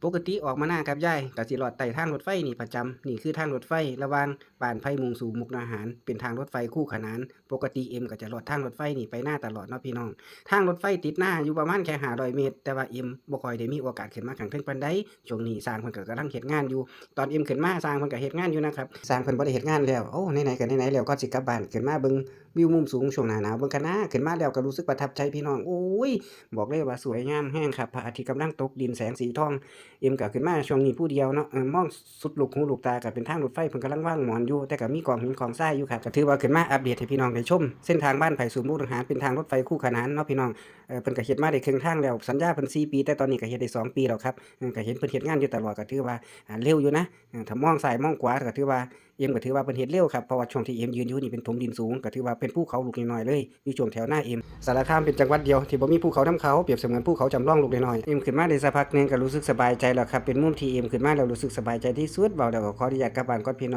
ປົກກະຕິອອກມານາກັບຍາຍ ກະຊິລອດໃຕ້ທາງລົດໄຟນີ້ປະຈຳ. ນີ້ຄືທາງລົດໄຟລະຫວ່າງບ້ານໄຜ່ມຸ້ງສູ່ມຸກດາຫານ ເປັນທາງລົດໄຟຄູ່ຂະໜານ. ປົກກະຕິເອັມກະຈະລອດທາງລົດໄຟນີ້ໄປນາຕະຫຼອດເນາະພີ່ນ້ອງ. ທາງລົດໄຟຕິດນາຢູ່ປະມານແຄ່ຫ້າຮ້ອຍເມດ ແຕ່ວ່າເອັມບໍ່ຄ່ອຍໄດ້ມີໂອກາດຂຶ້ນມາຂ້າງເທິງປານໃດ. ຊ່ວງນີ້ຊ່າງເພິ່ນກະກຳລັງເຮັດງານຢູ່. ຕອນເອັມຂຶ້ນມາ ຊ່າງເພິ່ນກະເຮັດງານຢູ່ນະຄັບ. ຊ່າງເພິ່ນບໍ່ໄດ້ເຮັດງານແລ້ວ. ໂອ້ ໄຫນໆກະໄຫນໆແລ້ວ ກ່ອນຊິກັບບ້ານ ຂຶ້ນມາເບິ່ງ ວິວມຸມສູງຊ່ວງໜ້າໜາວເບິ່ງຄະນາ. ຂຶ້ນມາແລ້ວກໍຮູ້ສຶກປະທັບໃຈພີ່ນ້ອງ. ໂອ້ຍ ບອກເລີຍວ່າສວຍງາມແຮງຄັບ ພະອາທິດກຳລັງຕົກດິນແສງສີທອງ. ເອັມກໍຂຶ້ນມາຊ່ວງນີ້ຜູ້ດຽວເນາະ ເອີ ມອງສຸດລູກຫູລູກຕາກໍເປັນທາງລົດໄຟ ເພິ່ນກຳລັງວາງໝອນຢູ່ ແຕ່ກໍມີກອງຫີນກອງຊາຍຢູ່ຄັບ. ກໍຖືວ່າຂຶ້ນມາອັບເດດໃຫ້ພີ່ນ້ອງໄດ້ຊົມ ເສັ້ນທາງບ້ານໄຜ່ສູ່ມຸກດາຫານ ເປັນທາງລົດໄຟຄູ່ຂະໜານເນາະພີ່ນ້ອງ. ເອີ ເພິ່ນກໍເຮັດມາໄດ້ເຄິ່ງທາງແລ້ວ ສັນຍາເພິ່ນສີ່ປີ ແຕ່ຕອນນີ້ກໍເຮັດໄດ້ສອງປີແລ້ວຄັບ. ເອີ ກໍເຫັນເພິ່ນເຮັດງານຢູ່ຕະຫຼອດ ກໍຖືວ່າ ອ່າ ເລັວຢູ່ນະ. ເອີ ຖ້າມອງຊ້າຍມອງຂວາກໍຖືວ່າ ເອັມກໍຖືວ່າເພິ່ນເຮັດເລັວຄັບ ເພາະວ່າຊ່ວງທີ່ເອັມຢືນຢູ່ນີ້ເປັນຖົງດິນສູງ ກໍຖືວ່າເປັນພູເຂົາລູກນ້ອຍໆເລີຍ ຢູ່ຊ່ວງແຖວນາເອັມ. ສາລະຄາມເປັນຈັງຫວັດດຽວທີ່ບໍ່ມີພູເຂົານຳເຂົາ ປຽບສະເໝືອນພູເຂົາຈຳລອງລູກນ້ອຍໆ. ເອັມຂຶ້ນມາໄດ້ສັກພັກໜຶ່ງກໍຮູ້ສຶກສະບາຍໃຈແລ້ວຄັບ ເປັນມຸມທີ່ເອັມຂຶ້ນມາແລ້ວຮູ້ສຶກສະບາຍໃຈທີ່ສຸດ. ເວົ້າແລ້ວກໍຂໍອະນຸຍາດກັບບ້ານກ່ອນພີ່ນ້ອງ.